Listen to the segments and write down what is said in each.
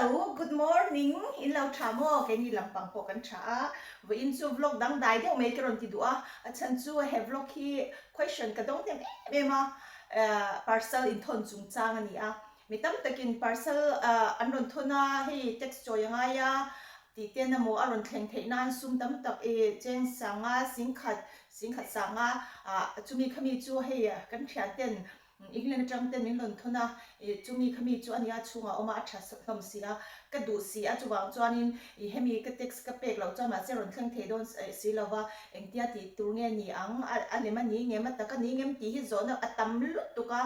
Hello, good morning. In lo tha maw? Keini lampang pawh kan tha a. Vawiin chu vlog dang dai deuh mai ka rawn ti duh a. A chhan chu he vlog hi question ka dawng hnem em em a. Parcel inthawn chungchang a ni a. Mi tam takin parcel an rawn thawn a, hei tax chawi a ngai a tih ten emaw a rawn thleng theih nan sum tam tak i cheng sanga singkhat, singkhat sanga chumi khami chu hei kan thian ten England atang ten min rawn thawn a, ih chumi khami chu a nia chhungah a awm a, a tha hlawm si a, ka duh si a, chuvang chuanin ih hemi ka tax ka pek loh chuan mahse rawn thleng thei dawn si lo va, engtia tih tur nge ni ang, a lem a ni ngem a tak a ni ngem tih hi zawhna a tam lutuk a,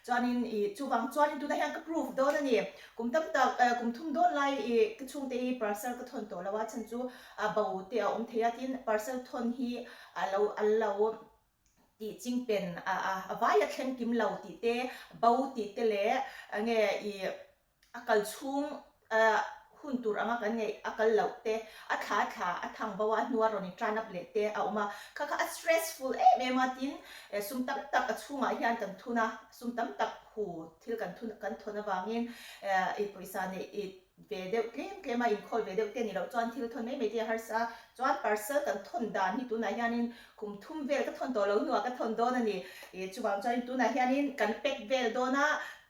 chuanin ih chuvang chuanin tunah hian ka proof dawn a ni, kum tam tak kum thum dawn lai ih ka chhungte hi parcel ka thawn tawh lo a, chhan chu a bo te a awm thei a, tin parcel thawn hi a lo a lo. Tih chingpen a a vai a thleng kim lo tih te, bo tih te leh nge i a kal chhung hun tur anga kan ngeih a kal loh te, a thla thla a thang bo a hnua rawn in turn up leh te a awm a, kha kha a stressful em em a tin sum tam tak a chhungah hian kan thun a, sum tam tak hu thil kan thun kan thawn avangin i pawisa neih i ve deuh tlem tlem a, inkhawl ve deuh te ni loh chuan thil thawn mai mai te a harsa a, chuan parcel kan thawn dan hi tunah hianin kum thum vel ka thawn tawh lo hnuah ka thawn dawn a ni, ih chuvang chuanin tunah hianin kan pack vel dawn a,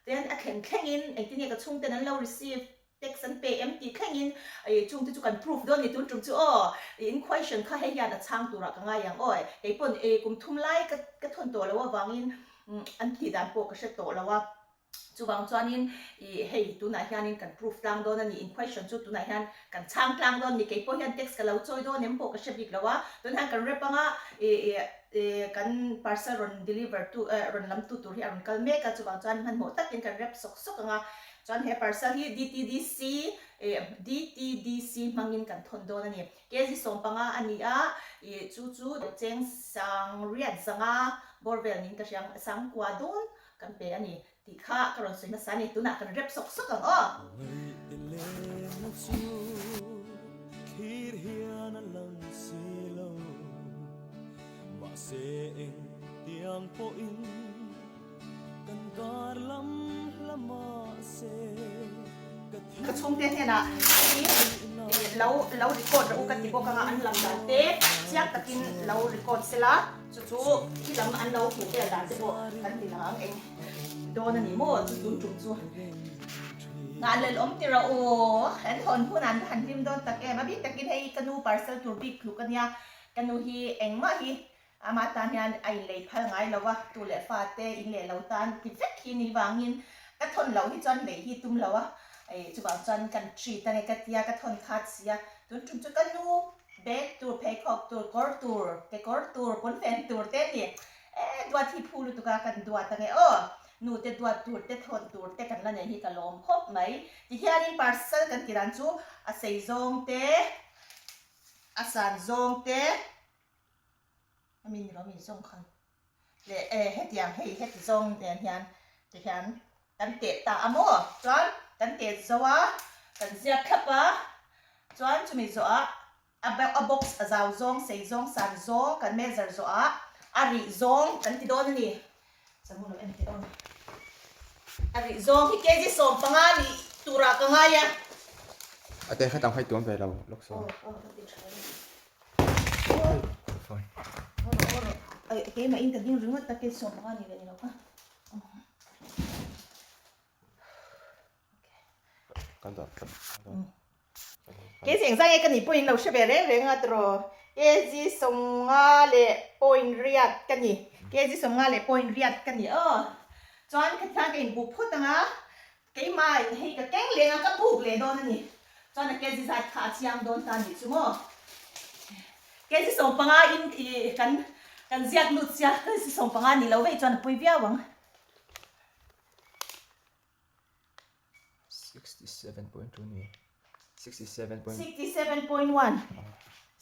then a thlen thlengin engtin nge ka chhungten an lo receive tax an pe em tih thlengin ih chungte chu kan proof dawn a ni tun tum chu aw, ih in question kha hei hian a chhang turah ka ngai ang aw, keipawn ih kum thum lai ka ka thawn tawh loh avangin an tih dan pawh ka hre tawh lo a. Chuvang chuanin ih hei tunah hianin kan proof tlang dawn a ni, in question chu tunah hian kan chhang tlang dawn a ni, keipawh hian text ka lo chawi dawn em pawh ka hre bik lo a, tunah hian kan rep anga ih ih kan parcel rawn deliver tu eh rawn lam tu tur hi a rawn kal mek a, chuvang chuan hmanhmawh takin kan rep sawk sawk anga, chuan he parcel hi DTDC ih DTDC hmangin kan thawn dawn a ni, kg 15 a ni a, ih chu chu cheng sang riat zanga bawr vel niin ka hria ang, sang kua dawn Kan pe a ni tih kha ka rawn sawi hmasa a ni. Tunah kan rep sawk sawk ang aw. Ngaih lehna chu thlir hian a lang si lo. Mahse eng tiang pawhin kan kar lam hla mahse ka thil Ka chhungte hnenah hi lo lo record rawh u ka ti bawk anga an lam dan te chiang takin lo record sela. Chu chu khi lam an lo hmuh vel dan te pawh kan ti lang ang eng dawn a ni maw chu tun tum chu nghah lel awm ti rawh u an hawn hun an va han hlim dawn tak em a bik takin hei ka nu parcel tur bik tluk a nia ka nu hi engmah hi ama tan hian a inlei phal ngai lo a tu leh fa te in leh lo tan ti vek hi ni vangin ka thawn loh hi chuan lei hi tum lo a chuvang chuan kan treat a nge ka tia ka thawn khat si a tun tum chu ka nu Bag tur, pheikhawk tur, kawr tur, kekawr tur, pawnfen tur te a ni. E, duat hi phu lutuk a, kan duat ange aw. Nu te duat tur te, thawn tur te kan la nei hi ka lawm khawp mai. Tihianin parcel kan tih dan chu a sei zawng te, a san zawng te, hemi ni lo mi zawng khan leh e hetiang hei heti zawng nen hian tihian kan teh ta a maw chuan kan teh zo a kan ziak thlap a chuan chumi zawh ah a a box a zau zawng sei zawng san zawng kan measure zawh ah a rih zawng kan ti dawn a ni samu lo en teh aw a rih zawng hi kg 15 nih turah ka ngai a. A te khat ang kha i tuam ve lo lawk sawn. Aw aw ka ti tha e. Keimah in ka ding ringawt tak e 15 ni leh ni lo kha. Kei zeng zang e ka nih pawhin lo hre ve reng reng a tiraw. Kg 50 leh point riat ka ni. Kg 50 leh point riat ka ni aw. Chuan khatiang ka inbuh phawt ang a. Keimah in hei ka keng leng a ka buk leh dawn a ni. Chuan a kg zat kha a chiang dawn ta a nih chu maw. Kg 15 in i kan kan ziak lut sia kg 15 ni lo vei chuan a pui viau ang. 67.2 ni. 67. 67.1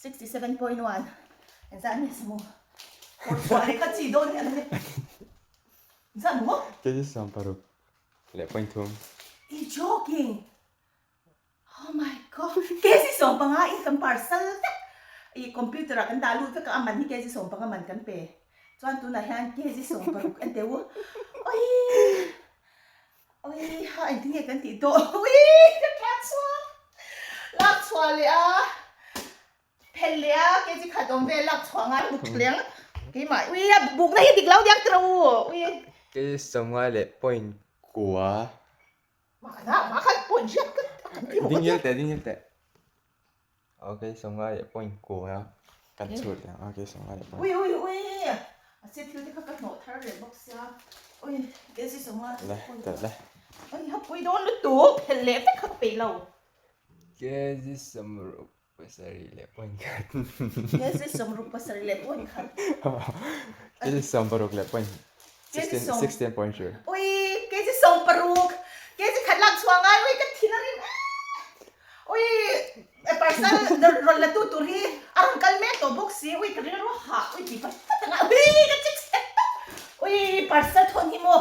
67.1 Engzah nge samu? Chhuah leh kha chi dawn hian a ni. Engzah maw? Kg 16 leh point thum. I joking! Oh my god! Kg 15 in kan parcel vek i computer ah kan dah lut vek a, a man hi kg 15 man kan pe. Chuan tunah hian kg 16 an teu. Oi! Oi ha engtin nge kan tih tawh? Ui! Ka tla chhuak! leh a, phel leh a, kg khat awm vel lak chhuah ngai mut thleng keimah ui a bukna hi dik lo diak tiro u ui. Kg 50 leh point kua. Mahna mah khan point hriat ka kan ti maw ka Ding tia. hil teh ding hil teh. Ok 50 leh point kua kan chhut leh ang ok 50 leh point. Ui ui ui a se thil te kha ka hnawh thar leh bawk sia ui kg 50 Le point teh le. Ui ha pui dawn lutuk phelh leh vek kha ka peih lo. Kg 60 pasarih leh point khat. Kg 67 leh point khat. Kg 60 leh point 16 point three. Ui kg 60 kg khat lak chhuah ngai ui ka thin a rim em. Ui parcel rawn la tu tur hi a rawn kal mek tawh bawk si ui ka rilru hah ui tih pat pat anga ui ka che chhe tawp ui parcel thawn hi maw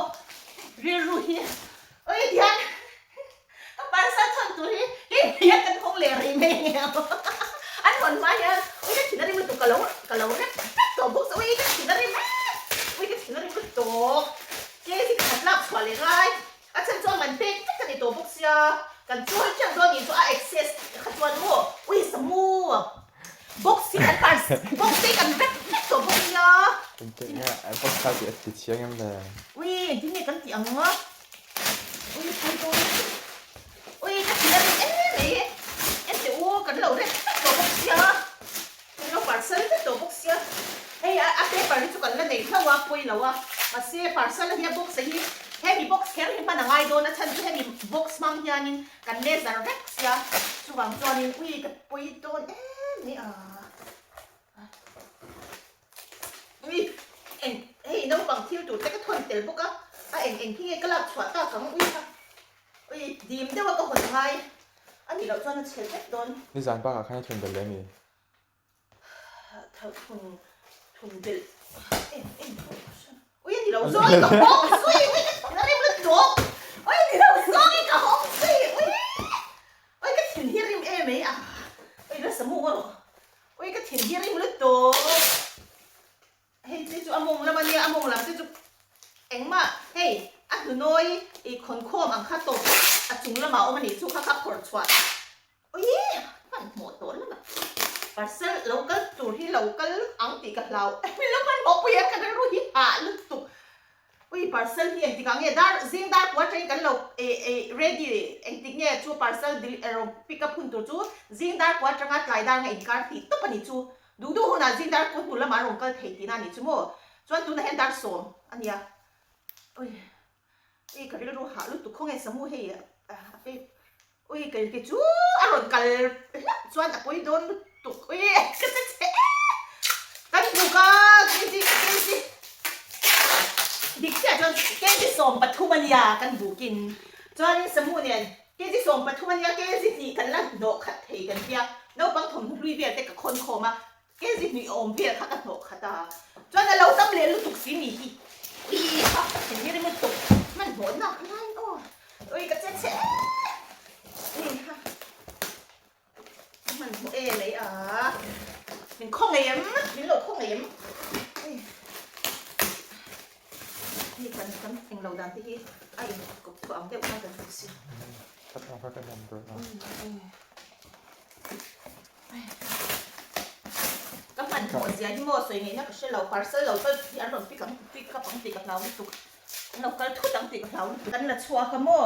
rilru hi ui tihian ka parcel thawn tur hi kei hian kan hawng leh rih mai ang em an hawn hma hian ui ka thin a rim lutuk ka lo ka lo rep vek tawh bawk si ui ka thin a rim em ui ka thin a rim lutuk kg khat lak chhuah leh ngai. A chhan chuan man pek vek a ni tawh bawk sia, kan chawi ṭeuh dawn nih chu a excess kha chuan maw ui samu box hi kan par box te hi kan rep vek tawh bawk sia. Engtin nge an box kha tih a ti chiang em le? Ui engtin nge kan tih ang a? Ui pui dawn ui ka thil a ring em mai enteh u kan lo rep vek tawh bawk sia. Kan lo parcel vek tawh bawk sia, hei a paper hi chu kan la nei hlauh a, pawi lo a, mahse parcel a hian box a hi hemi box kher hi hman a ngai dawn a chhan chu hemi box hmang hianin kan measure vek sia, chuvang chuanin ui ka pawi dawn em mai a, ui eng hei naupang thil tur te ka thawn tel bawk a, a eng eng hi nge ka lak chhuah tak ang ui kha. Ui, dim deuh a ka hawn ngai a nih loh chuan a chhe vek dawn. Nizan bakah khan i thun belh leh mi? Thau thun thun belh em em pawh ka hre. Ui a ni lo zawng i ka hawng zui ui ka thin a rim lutuk. Ui a ni lo zawng i ka hawng zui ui ui ka thin hi rim em ei a ui rasa mu erawh ui ka thin hi rim lutuk. Hei te chu a mawng lam a nia, a mawng lam te chu engmah hei a hnunawi i khawnkhawm ang kha tawp a chung lamah a awm a nih chu kha kha phawrh chhuah ui hmanhmawh tawh lamah parcel lo kal tur hi lo kal ang tih ka hlau min lo hmanhmawh pui a ka rilru hi hah lutuk ui parcel hi engtikah nge dar zing dar kua atangin kan lo eh eh ready engtik nge chu parcel pick up hun tur chu zing dar kua atanga tlai dar nga inkar tih tawp a nih chu. Duh duh hunah zing dar pawh hnu lamah a rawn kal thei tihna a nih chu maw? Chuan tunah hian dar sawm a nia. Ui, ui ka rilru hah lutuk khaw nge Samu hei a pe ui ka ke chu a rawn kal hlauh chuan a pawi dawn lutuk ui ka che che kan buk a kg kg dik chiah chuan kg 13 a nia kan bukin chuan Samu nen Kg 13 a nia, kg hnih kan la hnawh khat thei kan tia, naupang thawmhnaw hlui vel te ka khawn khawm a, kg hnih awm vel kha ka hnawh khat a, chuan a lo tam leh lutuk si ni hi, ui ha ka thin hi ring lutuk, hmanhmawh nak laiin aw, ui ka che chhe ui ha ka hmanhmawh em mai a, min khaw ngei em, min lo khaw ngei em, ui hei kan kan eng lo dan te hi a in kawp thuah ang deuh khan kan ti si. Khat ang kha ka nam dawn a. Ka hmanhmawh zia hi maw sawi ngaihna ka hre lo, parcel lo kal hi an rawn pick ang pick up ang tih ka hlau lutuk. An lo kal thut ang tih ka hlau lutuk. Kan la chhuak a maw?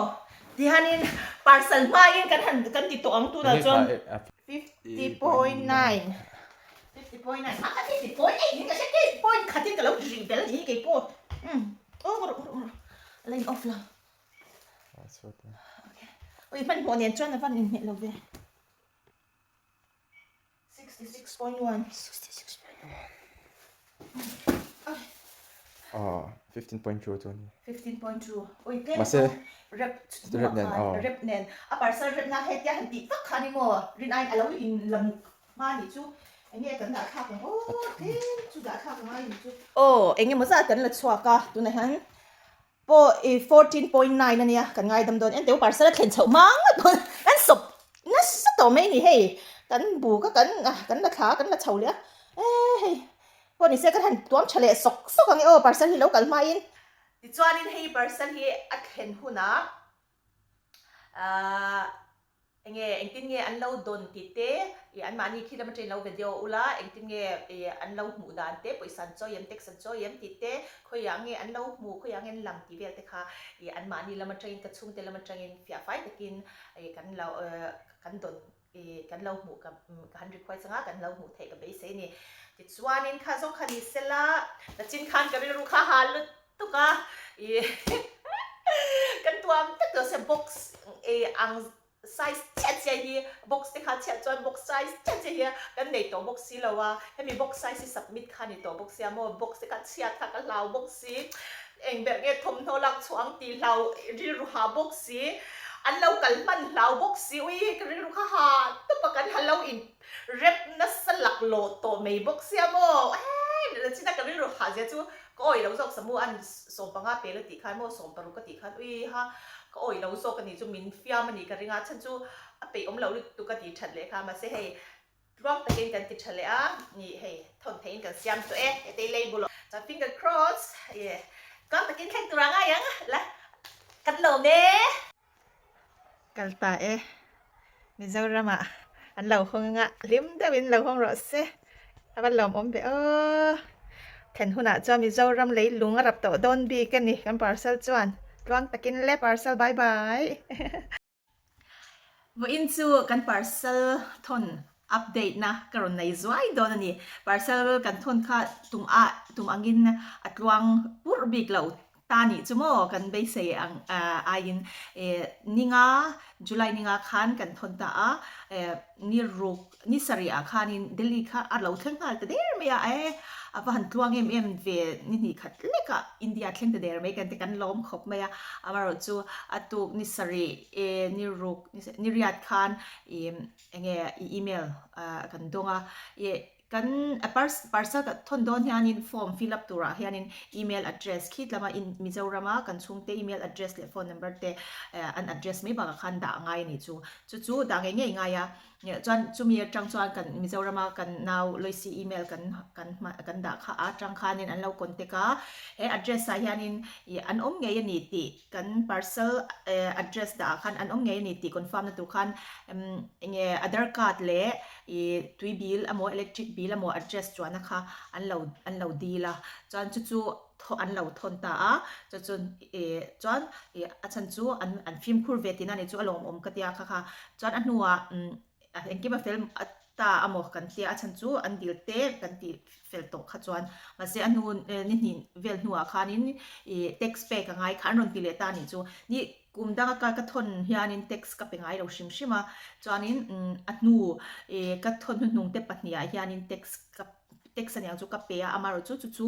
Tihianin parcel hmain kan han kan ti tawh ang tunah chuan. 50.9 50.9 ha 50.8 in ka hre kei point khatin ka lo ri bel ni kei pawh um aw rawh rawh rawh a la in off lo okay ui hmanhmawh nen chuan a van inhmeh lo ve 66.1 66.1 Oh, 15.2 chu ani. 15.2 ui tlem Mahse rep rep nen aw. Rep nen a parcel rep na hetia han tih vak kha ni maw rin aiin a lo in lam hma nih chu enge kan dah thlak ang aw tlem chu dah thlak ang ai ni chu. Aw engemaw zat kan la chhuak a tunah hian Pawh i 14.9 a nia kan ngaidam dawn en teu parcel a thlen chhoh hma ngawt dawn kan sawp nasa tawh mai ni hei kan buk a kan kan la thla kan la chho leh a e hei pawh ni se kan han tuam tha leh sawk sawk ang e aw parcel hi lo kal hmain tichuanin hei parcel hi a thlen hunah ahh. Enge engtin nge an lo dawn tih te, ih anmahni khi lam atangin lo video ula, engtin nge ih an lo hmuh dan te, pawisa an chawi em, tax an chawi em tih te, khawiah nge an lo hmuh, khawiah nge an lang tih vel te kha ih anmahni lam atangin ka chhungte lam atangin fiah fai takin ih kan lo kan dawn ih kan lo hmuh ka ka han request anga kan lo hmuh theih ka beisei a ni. Tichuanin kha zawng kha ni sela, nachin khan ka rilru kha ha lut tuk a, ih kan tuam tak tawh se box ih ang size chiah chiah hi box te kha chhiat chuan box size chiah chiah hi kan nei tawh bawk si lo a, hemi box size hi submit kha ni tawh bawk sia maw box te kha chhiat kha ka hlau bawk si, eng ber nge thawmhnaw lak chhuah ang tih hlau rilru ha bawk si, an lo kal hman hlau bawk si ui ka rilru kha ha tawp a kan ha lo in rep nasa laklawh tawh mai bawk sia maw he china ka rilru hah zia chu ka awih lo zawk samu an 15 pel a tih khan maw 16 ka tih khan ui ha ka awih lo zawk a nih chu min fiam a nih ka ring a chhan chu a peih awm lo lutuk a tih that leh kha mahse hei tluang takin kan ti tha leh a ni hei thawn theihin kan siam tawh e hetei label chuan finger cross tluang takin thleng tur a ngai ang la kan lawm e. Kal ta e. Mizoramah an lo hawng anga hlim deuhin lo hawng rawh se. A va lawmawm ve aw. Then hunah chuan Mizoram lei lung a rap tawh dawn bik a ni kan parcel chuan. Tluang takin le parcel bye bye. Vawiin chu kan parcel thawn update na ka rawn nei zuai dawn a ni. Parcel kan thawn kha tum a tum angin a tluang purh bik lo ta nih chu maw kan beisei ang aiin ninga July ninga khan kan thawn ta a ni ruk ni sarih ah khanin Delhi kha a lo thleng nghal ta der mai a e a va han tluang em em ve ni hnih khat lek ah India thleng ta der mai kan ti kan lawm khawp mai a amaherawhchu a tuk ni sarih ni ruk ni riat khan ih enge i email kan dawng a ih kan a parcel kan thawn dawn hianin form fill up turah hianin email address khi tlama in Mizorama kan chhungte email address leh phone number te an address mai bakah khan dah a ngai a nih chu chu chu dah ngei ngei ngai a chuan chumi atang chuan kan Mizorama kan nau Loisi email kan kan kan dah kha a atang khanin an lo contact a he address ah hianin ih an awm ngei a ni tih Kan parcel address dah ah khan an awm ngei a ni tih confirm na tur khan enge Aadhar card leh ih tui bill emaw electric bill emaw address chuanna kha an lo an lo dil a chuan chu chu thaw an lo thawn ta a chu chu ih chuan ih a chhan chu an an fimkhur ve tihna a nih chu a lawmawm ka tia kha kha chuan a hnuah Engkim a fel ta a maw kan tia a chhan chu an dil te kan tih fel tawh kha chuan mahse a hnu ni hnih vel hnuah khanin ih tax pek a ngai kha an rawn ti leh ta a nih chu ni kum danga ka ka thawn hianin tax ka pe ngai lo hrim hrim a chuanin a hnu ih ka thawn hnuhnung te pahnih ah hianin tax ka tax aniang chu ka pe a amaherawh chu chu chu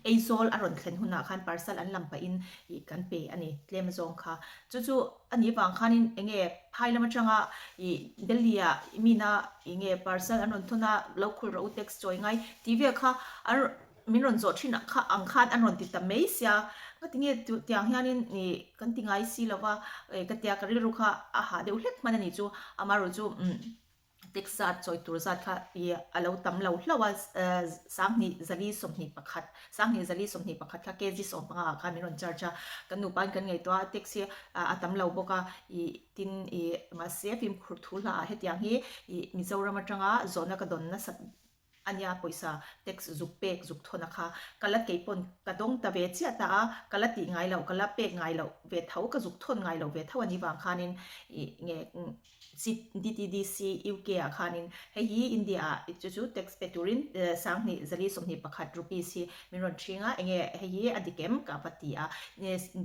Aizawl a rawn thlen hunah khan parcel an lam pahin ih kan pe a ni tlem zawng kha chu chu a nih vang khanin eng nge phai lam atanga ih Delhi ah mina eng nge parcel an rawn thawn a lo khul rawh u tax chawi ngai tih vel kha an min rawn zawh thin kha ang khan an rawn ti ta mai sia ngatinge tiang hianin ih kan ti ngai si lova ka tia ka rilru kha a hah deuh hlek hman a nih chu amaherawh chu umm. Tax zat chawi tur zat kha i a lo tam lo hlauh a, 2041, 2041 kha kg 15 ah khan min rawn charge a, kan nupa in kan ngaihtuah a, tax hi a tam lo bawk a, i tin i mahse fimkhur thu hla ah hetiang hi i Mizoram atanga zawhna ka dawn nasat a nia pawisa tax zuk pek zuk thawn a kha ka la kei pawn ka dawng ta ve chiah ta a, ka la tih ngai loh ka la pek ngai loh ve tho ka zuk thawn ngai loh ve tho a nih vang khanin ih nge DTDC UK ah khanin hei hi India ah chu chu tax pe turin 2021 rupees hi min rawn ṭhing a enge hei hi a dik em ka va ti a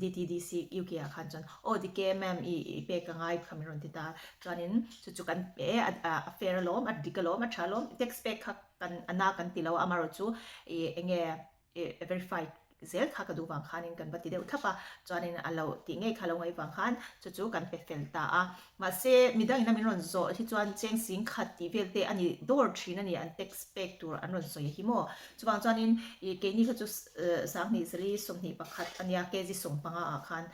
DTDC UK ah khan chuan aw dik e ma'am i pek a ngai kha min rawn ti ta Chuanin chu chu kan pe a fair alawm, a dik alawm, a tha alawm, tax pek kha kan a na kan ti lo a, amaherawh chu ih enge ih verify zel kha ka duh vang khanin kan va ti deuh thlap a, chuanin a lo tih ngei kha lo ngaih vang khan chu chu kan pe fel ta a. Mahse midangin a min rawn zawh hi chuan cheng sing khat tih vel te a ni dawr thin a ni, an tax pek tur an rawn sawi hi maw. Chuvang chuanin ih keini kha chu 2021 a nia kg 15 ah khan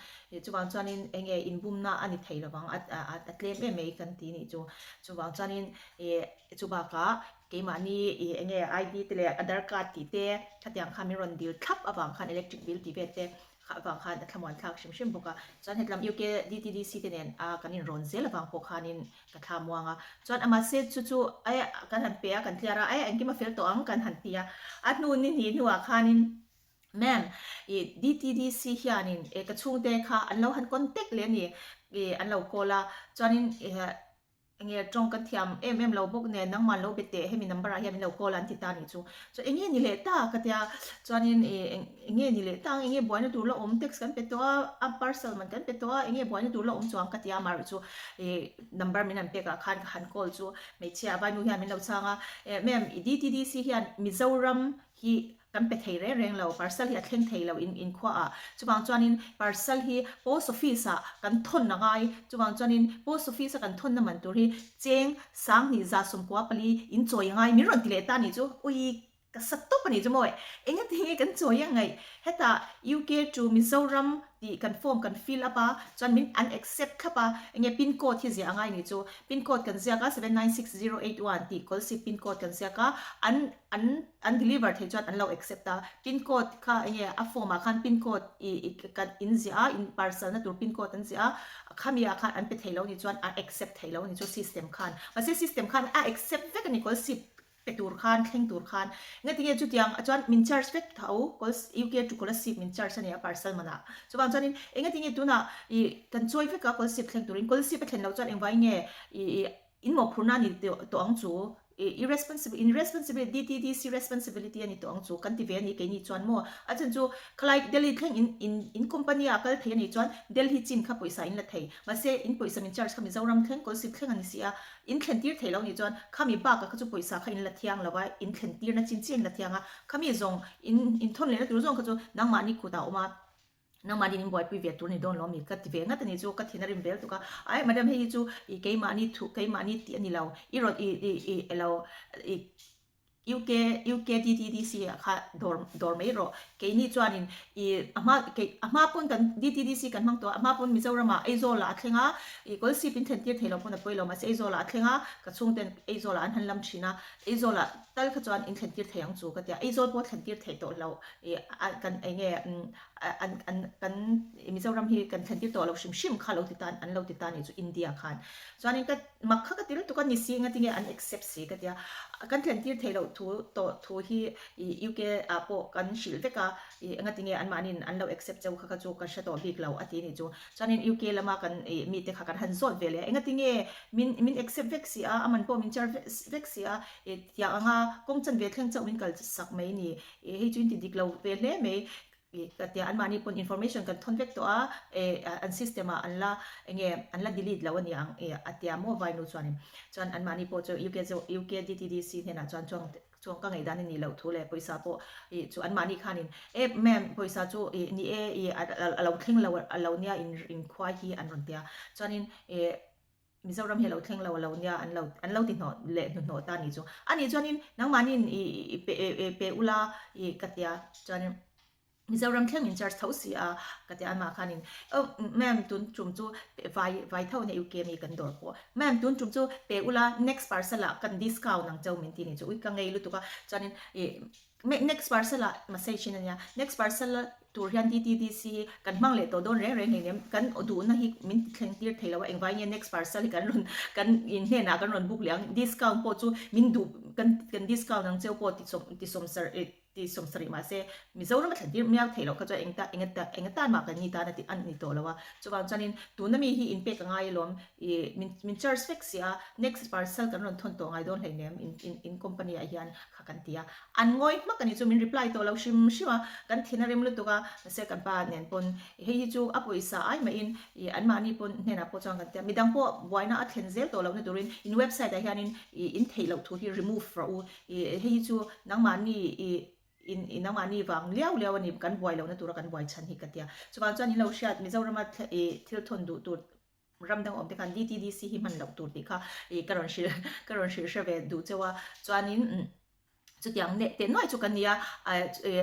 Chuvang chuanin eng nge inbumna a ni thei lovang a a tlem em mai kan ti nih chu. Chuvang chuanin ih chu bakah keimahni ih eng nge ID te leh Aadhar card tih te khatiang khan min rawn dil thlap avang khan electric bill tih vel te Kha avang khan a thlamuan thlak hrim hrim bawk a. Chuan hetlam UK DTDC te nen a kan inrawn zel avang pawh khanin ka thla muang a. Chuan amah se chu chu ai kan han pe a, kan clear a, ai engkim a fel tawh ang kan han ti a. A hnu ni hnih hnuah khanin Ma'am, i DTDC hianin e ka chhungte kha an lo han contact leh a ni, i an lo call a. Chuanin Enge tawng kan thiam em em lo bawk nen nangmah lo be teh hemi number ah hian min lo call a an ti ta nih chu. Chuan enge ni leh ta ka tia chuanin ih enge ni leh ta ang enge buaina tur la awm text kan pe tawh a a parcel man kan pe tawh a enge buaina tur la awm chuang ka tia amaherawh chu ih number min han pek ah khan ka han call chu hmeichhia vainu hian min lo chhang a eh ma'am i DTDC hian Mizoram hi Kan pe thei reng reng lo, parcel hi a thleng thei lo in inkhua ah. Chuvang chuanin parcel hi post office ah kan thawn a ngai. Chuvang chuanin post office a kan thawnna man tur hi cheng 20 14 in chawi a ngai min rawn ti leh ta a nih chu. Ui ka sa tawp a nih chu maw. Engati nge kan chawi a ngaih? Hetah UK to Mizoram tih kan form kan fill up a, chuan min an accept thlap a, enge pin code hi ziah a ngai nih chu. Pin code kan ziak a 796081 tih Kolsip pin code kan ziak a, an an An deliver thei chuan an lo accept a, pin code kha enge a form ah khan pin code i i kan in ziah a, in parcel na tur pin code an ziah a, khami ah khan an pe thei lo ni chuan a accept thei lo ni chu system khan. Mahse system khan a accept vek a ni kawl sip pe tur khan thleng tur khan. Engati nge chutiang chuan min charge vek tho kawl UK to Kolasib min charge a ni a parcel man ah. Chuvang chuanin engati nge tunah i kan chawi vek a kawl sip thleng turin kawl sip a thlen loh chuan engvai nge i i In mawhphurhna a ni tawh ang chu, i responsibility, in responsibility, DTDC responsibility a ni tawh ang chu kan ti ve a ni keini chuan maw? A chhan chu khalai Delhi thleng in in in company ah kal thei a nih chuan Delhi chin kha pawisa in la thei. Mahse in pawisa min charge kha Mizoram thleng Kolsip thleng a ni si a, in thlen tir thei lo nih chuan khami bakah kha chu pawisa kha in la thiang lo a, in thlen tirna chin chiah in la thiang a, khami zawng in in thawn lehna tur zawng kha chu nangmahni kutah a awm a. Nangmahni min buaipui ve tur a ni dawn lo mi? Ka ti ve ngat a ni chu, ka thin a rim vel tuk a. Ai madam hei hi chu i keimahni thu, keimahni tih a ni lo. I rawn i i i elo i UK UK DTDC ah kha dawr dawr mai rawh. Keini chuanin i a hma kei a hma pawn kan DTDC kan hmang tawh a, a hma pawn Mizoram ah Aizawl ah a thleng a, i Kawlsip in thlen tir thei lo pawn a pawi lo mahse Aizawl ah a thleng a, ka chhungten Aizawl ah an han lam thin a, Aizawl ah tal kha chuan in thlen tir thei ang chu ka ti a, Aizawl pawh thlen tir theih tawh lo i a kan eng nge an an kan Mizoram hi kan thlen tir tawh lo hrim hrim kha lo ti tan an lo ti ta nih chu India khan chuanin ka mak kha ka ti lutuk a ni si engati nge an accept si ka tia kan thlen tir theih loh thu tawh thu hi i UK ah pawh kan hrilh vek a i engati nge anmahniin an lo accept cheu kha kha chu ka hre tawh bik lo a ti nih chu chuanin UK lama kan i mite kha kan han zawt ve leh a engati nge min min accept vek si a a man pawh min charge vek si a i tiang anga kawng chan ve thleng chauh min kal sak mai ni Ih hei chu in ti dik lo ve hle mai ih ka tia anmahni pawn information kan thawn vek tawh a eh an system ah an la enge an la delete lo a ni ang ih a tia maw vainu chuanin chuan anmahni pawh chu UK zawk UK DTDC hnenah chuan chuang chuang ka ngaihdan a nih loh thu leh pawisa pawh ih chu anmahni khanin eh ma'am pawisa chu ih ni e ih a lo thleng lo a lo nia in inkhuai hi an rawn tia chuanin eh Mizoram hi a lo thleng lo a lo nia an lo an lo ti hnawh leh hnuhnawh ta ni chu. A nih chuanin nangmahniin i i pe e pe ula i ka tia chuanin Mizoram thleng in charge tho si a ka tia amah khanin oh ma'am tun tum chu vai vai tho ania UK mi kan dawr pawh ma'am tun tum chu pe ula next parcel ah kan discount ang cheu min ti ni chu ui ka ngei lutuk a chuanin i Next parcel ah message in ania next parcel tur hian DTDC hi kan hmang leh tawh dawn reng reng hleinem kan duhna hi min ti thleng tir thei lo a engvai nge next parcel hi kan rawn kan in hnenah kan rawn book leh ang discount pawh chu min duh kan kan discount ang cheu pawh ti sawm ti sawm sar eh ti sawm sarih mahse Mizoram a thlen tir miau theih loh kha chuan engta engata engatan mah kan ni tan a ti a ni tawh lo a chuvang chuanin tuna mi hi in pek a ngai alawm ih min min charge vek si a next parcel kan rawn thawn tawh ngai dawn hleinem in in in company ah hian kha kan ti a, an ngawi hmak a ni chu min reply tawh lo hrim hrim a, kan thin a rem lutuk a, mahse kan pa nen pawn hei hi chu a pawisa ai mahin ih anmahni pawn hnenah pawh chuan kan ti a, midang pawh buaina a thlen zel tawh lohna turin in website ah hianin ih in theih loh thu hi remove rawh u, ih hei hi chu nangmahni ih in ih nangmahni vang liau liau a ni kan buai lohna tura kan buai chhan hi ka ti a, chuvang chuan in lo hriat Mizorama ih thil thawn duh tur Ram dang awm te khan DTDC hi hman loh tur tih kha ih ka rawn hrilh ka rawn hrilh hre ve duh cheu a chuanin chutiang neh teh nuai chu kan ni a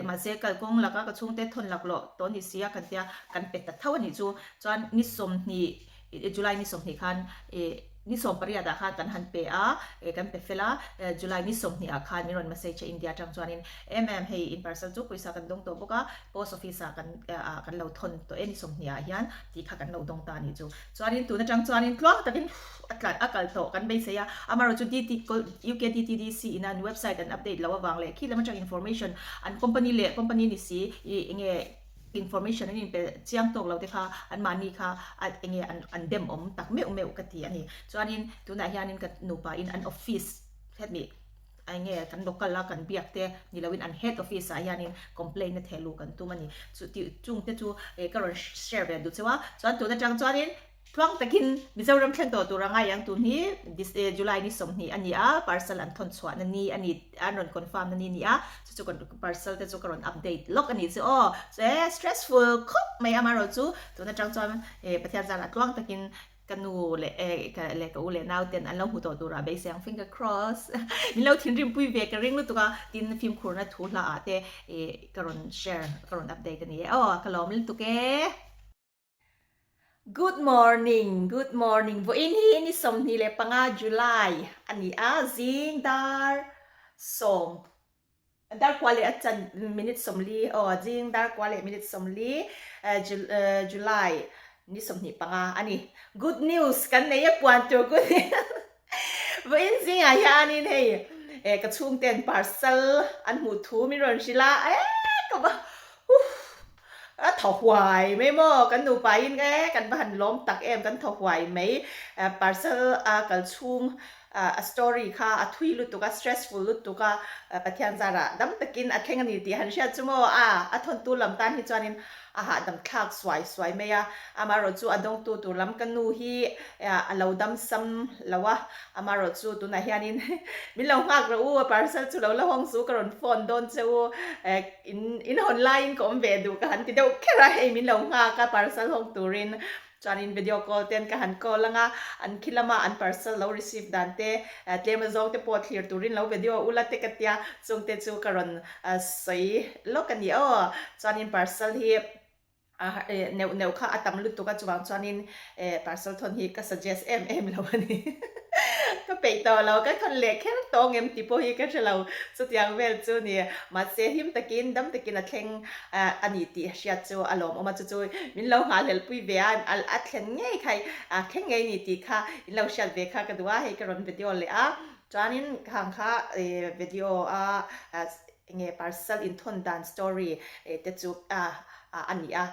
mahse kalkawng laka ka chhungte thawn lak lawh tawh ni si a kan tia kan pe ta tho a nih chu chuan ni 20 July ni 20 khan ih. Ni 18 ah khan kan han pe a, eh kan pe fel a, July ni 20 ah khan min rawn message a India atang chuanin em em hei in parcel chu pawisa kan dawng tawh bawk a, post office ah kan ah kan lo thawn tawh e ni 20 ah hian tih kha kan lo dawng ta a nih chu. Chuanin tun atang chuanin tluang takin a tlan a kal tawh kan beisei a, amaherawhchu chu DT UK DTDC in an website an update loh avang leh khi lam atang information an company leh company ni si ih enge information an inpe chiang tawk lo te kha anmahni kha a enge an an dem awm tak meuh meuh ka ti a ni. Chuanin tunah hianin ka nupa in an office hemi a enge kan local a kan biak te ni loin an head office ah hianin complaint na thehluh kan tum a ni. Chu tih chung te chu eh ka rawn share ve duh cheu a, chuan tun atang chuanin Tluang takin Mizoram thleng tawh tur a ngai ang tun hi July ni 20 a ni a, parcel an thawn chhuah na ni a ni, an rawn confirm na ni a ni a, chu chu parcel te chu ka rawn update lawk a nih chu aw, e stressful khawp mai amaherawh chu tun atang chuan e Pathian zarah tluang takin ka nu leh e leh ka u leh nau ten an lo hmu tawh turah beisei ang finger cross min lo thinrim pui ve ka ring lutuk a, tin fimkhurna thu hla ah te e ka rawn share ka rawn update a ni e aw ka lawm lutuk e. Good morning, good morning. Vawiin hi ni 25 July a ni a, zing dar sawm, dar kua leh a chan minute 40, aw zing dar kua leh minute 40, July ni 25 a ni. Good news kan nei a puan tur good news. Vawiin zingah hianin hei ka chhungten parcel an hmuh thu min rawn hrilh a, e ka va huff A thaw huai mai maw? Kan nupain e kan va han lawm tak em, kan thaw huai mai. Parcel a kal chhung a story kha a thui lutuk a, stressful lutuk a, Pathian zarah dam takin a thleng a ni tih han hriat chu maw? A a thawntu lam tan hi chuanin a hahdam thlak suai suai mai a, amaherawhchu a dawngtu tur lam ka nu hi a lo dam sam lo a, amaherawhchu tunah hianin min lo nghak rawh u, parcel chu lo la hawng chu ka rawn phone dawn che u. In in hawn laiin ka awm ve duh ka han ti deuh kher a, hei min lo nghak a parcel hawng turin chuanin video call ten ka han call anga an khi lama an parcel lo receive dan te tlem azawng te pawh thlir turin lo video ula te ka tia chungte chu ka rawn sawi lawk a ni aw chuanin parcel hi A neuh neuh kha a tam lutuk a, chuvang chuanin parcel thawn hi ka suggest em em lo a ni. Ka peih tawh lo, ka thawn leh kher tawh ngem tih pawh hi ka hre lo, chutiang vel chu ni. Mahse him takin, dam takin a thleng a ni tih hriat chu a lawmawm a, chu chu min lo nghahhlelh pui ve a, a thlen ngei kha, a thleng ngei ni tih kha in lo hriat ve kha ka duh a, hei ka rawn video leh a, chuanin khang kha video a Enge parcel inthawn dan story te chu a ni a,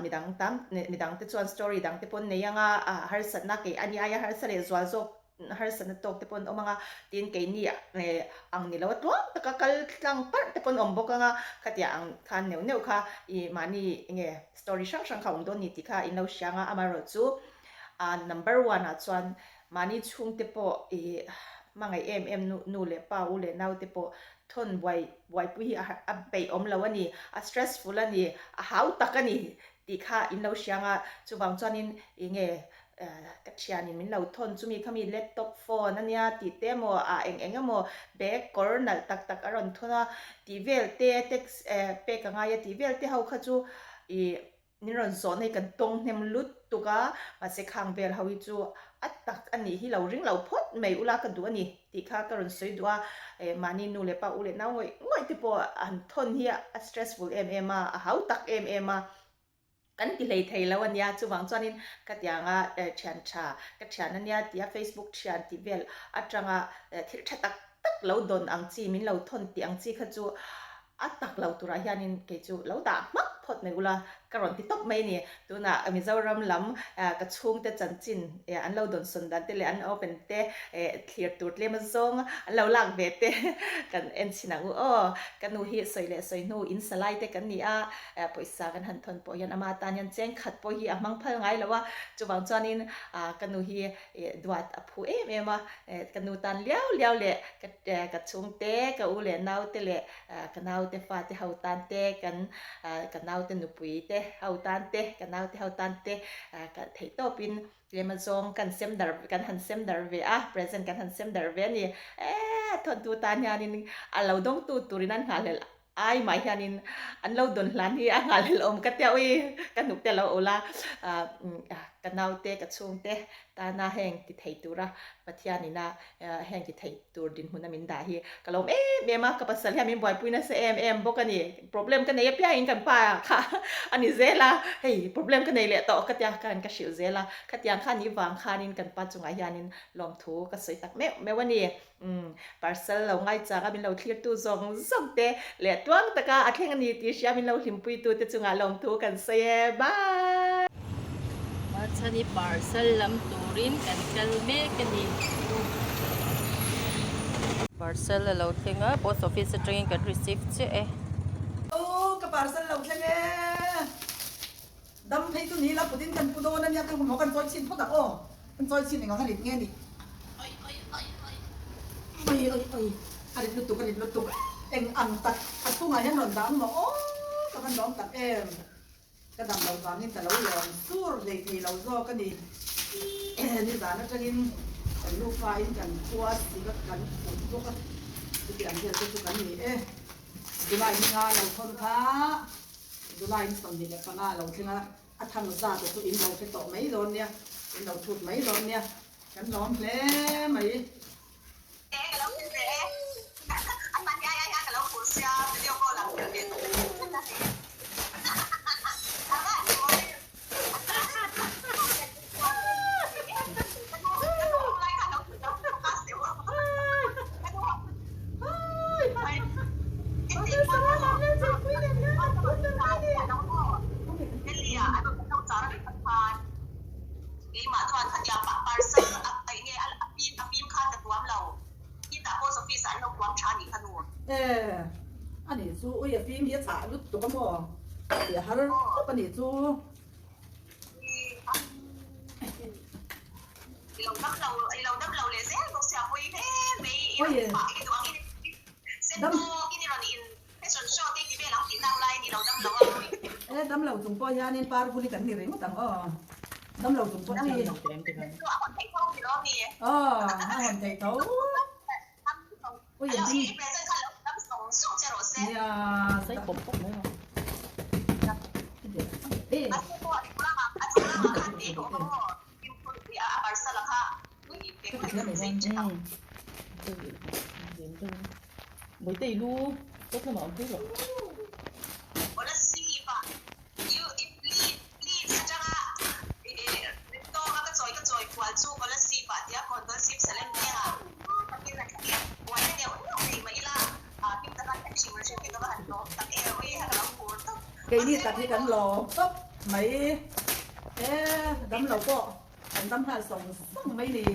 midang tam midang te chuan story dang te pawn nei anga harsatna kei a ni aia harsa leh zual zawk harsatna tawk te pawn awm anga tin keini ang ni lo a tluang taka kal tlang parh te pawn awm bawk anga khatia ang khan neuh neuh kha i mahni enge story hrang hrang kha awm dawn ni tih kha in lo hria anga amaherawhchu number one ah chuan mahni chhungte pawh i hmangaih em em nu leh pa u leh nau te pawh Thawn buai buaipui hi a a peih awm lo a ni, a stressful a ni, a hau tak a ni tih kha in lo hria ang a, chuvang chuanin eng nge ka thianin min lo thawn chumi kha mi laptop phone a nia tih te emaw ah eng eng emaw bag kawr nalh tak tak a rawn thawn a tih vel te tax pek a ngai a tih vel te ho kha chu ih Min rawn zawh na hi kan tawng hnem lutuk a, mahse khang vel ho hi chu a tak a nih hi lo ring lo phawt mai ula ka duh a ni tih kha ka rawn sawi duh a, eh mahni nu leh pa u leh nau ngawih ngawih te pawh han thawn hi a stressful em em a, a hau tak em em a, kan ti hlei thei lo a nia, chuvang chuanin ka tianga thian tha ka thian a nia tia Facebook thian tih vel atanga thil tha tak tak lo dawn ang chi min lo thawn tih ang chi kha chu A tak lo turah hianin kei chu lo dah hmak phawt mai ula ka rawn ti tawp mai a ni. Tunah Mizoram lam ka chhungte chanchin an lo dawnsawn dan te leh an open te thlir tur tlem azawng an lo lak ve te kan en chhin ang u aw. Ka nu hi sawi leh sawi hnu in salai te kan ni a, pawisa kan han thawn pawh hian ama tan hian cheng khat pawh hi a hmang phal ngai lo a, chuvang chuanin ka nu hi duat a phu em em a, ka nu tan liau liau leh ka Ka chhungte, ka u leh naute leh ka naute fate ho tan te, kan ka naute nupui te ho tan te, ka naute ho tan te ka theih tawpin tlem azawng kan sem dar kan han sem dar ve a, present kan han sem dar ve a ni. Eee thawnthu tan hianin a lo dawngtu turin an nghahhlelh ai mah hianin an lo dawn hlan hi a nghahhlelh awm ka tia ui ka hnuk te a lo ul a. Ka naute, ka chhungte tana heng ti thei tura Pathianina heng ti thei tur dinhmuna min dah hi ka lawm em em a, ka pasal hian min buaipui nasa em em bawk a ni. Problem ka nei apiangin kan pa kha a ni zel a, hei problem ka nei leh tawh ka tia khan ka hrilh zel a, khatiang khan i vang khanin kan pa chungah hianin lawmthu ka sawi tak meuh meuh a ni. Umm parcel lo ngaichang a min lo thlirtu zawng zawng te leh tuang taka a thleng a ni tih hria min lo hlimpuitu te chungah lawmthu kan sawi e. Bye! Machhani parcel lam turin kan kal mek a ni. Parcel a lo thleng a, post office atangin kan receive chiah e. Aw ka parcel lo thleng e. Dam phei chu ni la putin kan pu dawn a nia kan haw kan chawi chhin phawt ang aw. Kan chawi chhin eng ang a rit nge ni. Oi oi oi oi oi oi oi a rit lutuk a rit lutuk eng ang tak a chhungah hian rawn dah ang maw aw ka van lawm tak em. Ka dam loh vangin ka lo lawm sur hlei thei lo zawk a ni. Nizan atangin kan nufa in kan khua sik a kan put bawk a, chuti ang vel te chu kan ni e. July ni nga lo thawn kha July ni 25 a lo thleng a, a thang zat chu in lo hre tawh mai dawn nia, in lo chhut mai dawn nia, kan lawm hle mai. E, ani chu ui a fim hi a chah lutuk a maw tih a har khawp ani chu. E dam lo chung pawh hianin par vuli kan ni ringawt ang aw. Dam lo chung pawh hi. Aw a hawn theih tho. Ui a ding. Nia. Sai pawp pawp mai maw. Bawihtei lu kawt lamah awm thei rawh. Keini tak hi kan lawm tawp mai e, damlo pawh kan dam nghal sawng sawng mai ni.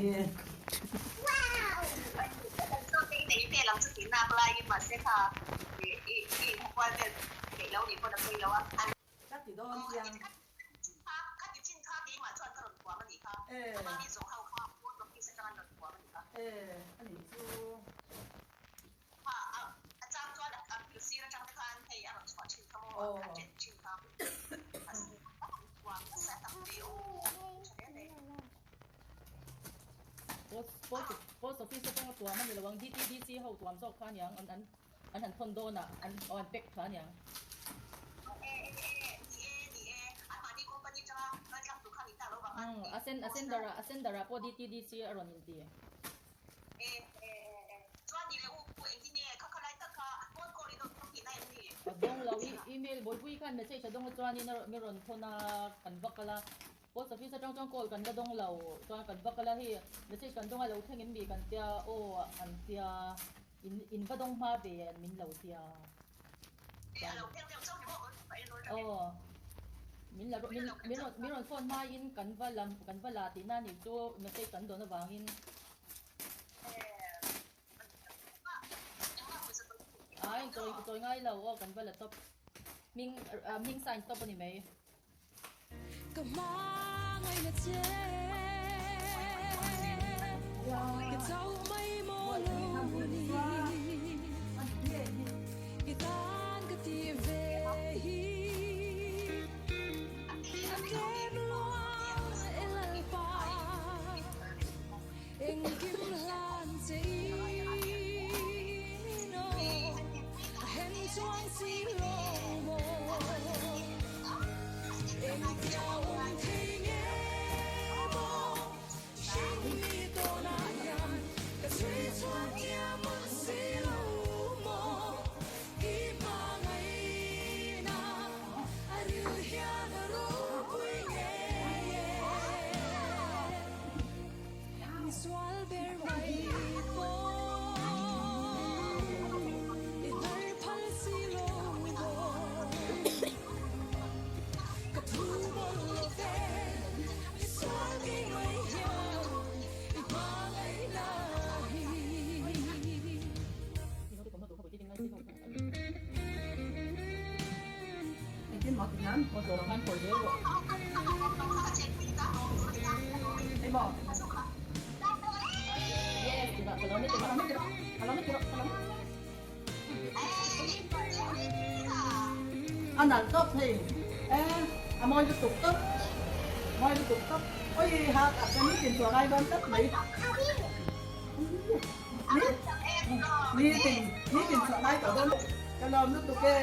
Ka ti dawn chiang. E. E, a nih chu. Aw. Post post office atanga tuam a ni lo ang DTDC ho tuam zawk kha aniang an an An han thawn dawn a, an aw an pack tha aniang. Umm a sen a sender ah a sender ah pawh DTDC a rawn inti. A dawng lo i email bawlpui khan message a dawng a chuanin a rawn mi rawn thawn a kan va kal a post office atang chuan call kan la dawng lo chuan kan va kal a hei message kan dawng a lo thleng em mi kan tia aw an tia. In in va dawng hma ve an min lo tia. Aw min la min min rawn min rawn phone hma in kan va lam kan va la tihna nih chu message kan dawn avangin. Ai chawi chawi ngai lo aw kan va la tawp hming hming sign tawp a ni mai. Ka hmangaihna che ka chauh mai maw lo ni I tan ka ti ve hi A tlem luang e Lalpa Engkim hlan che in aw A hen chuan si lo maw Engtia awm thei nge. Engtin maw ti hian? Aw zawh khan kawi zel rawh. Emaw? Yes, ti rawh, ka lo ni ti rawh. Ka lo ni ti rawh, ka lo ni. A nalh tawp hei e, a mawi lutuk tawp, mawi lutuk tawp. Awi ha ka ni tin chu a ngai dawn tlat mai. Ni ni tin ni tin chu a ngai tawh dawn. Ka lawm lutuk e,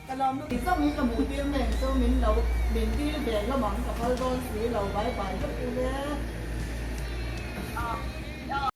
ka lawm lutuk. Zawng hi ka hmuh tir nen chu min lo min dil ve hlawm ang ka phal dawn si lo bye bye vek ule.